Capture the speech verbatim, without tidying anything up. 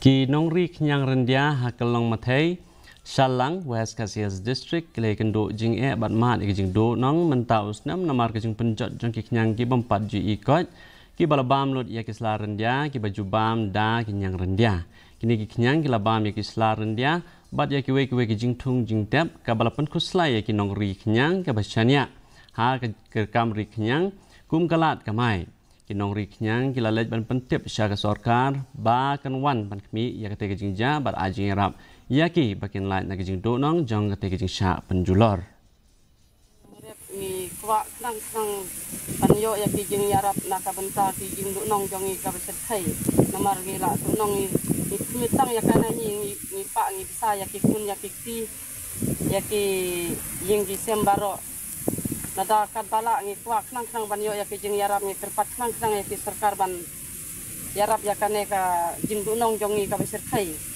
Ki nongri khñiang ryndia ha Kyllong Mathei, Shallang, West Khasi Hills District, ki la ïakynduh jingeh bad mad ïa ki jingduhnong mynta u snem namar ka jingpynjot jong ki khñiang ki bym pat ju ikoit, ki ba la bam lut ïa ki sla ryndia, ki ba ju bam da ki khñiang ryndia. Kine ki khñiang ki la bam ïa ki sla ryndia bad ïa kiwei kiwei ki jingthung jingtep, ka ba la pynkhuslai ïa ki nongri khñiang ka ba shaniah ha ka, ka kam ri khñiang kum ka lad kamai. Ki nongri khñiang ki la leit ban pyntip sha ka sorkar ba kan wan ban khmih ïa katei ka jingjia bad ai jingïarap ïa ki ba kin lait na ka jingduhnong jong katei ka jingshah pynjulor. Ngi kwah khnang khnang ban ïoh ïa ki jingïarap na ka bynta ki jingduhnong jong ngi ka ba shyrkhei. Namar ngi la duhnong ngi, ngi khmih tang ïa kane ngi, ngi, ngi pah ngi bsa ïa ki khun ïa ki kti ïa ki ïing ki sem baroh. Nada katba lah ngi kwah khnang khnang ban ïoh ïa ki jingïarap, ngi kyrpad khnang khnang ïa ki sorkar ban ïarap ïa kane ka jingduhnong jong ngi ka ba shyrkhei.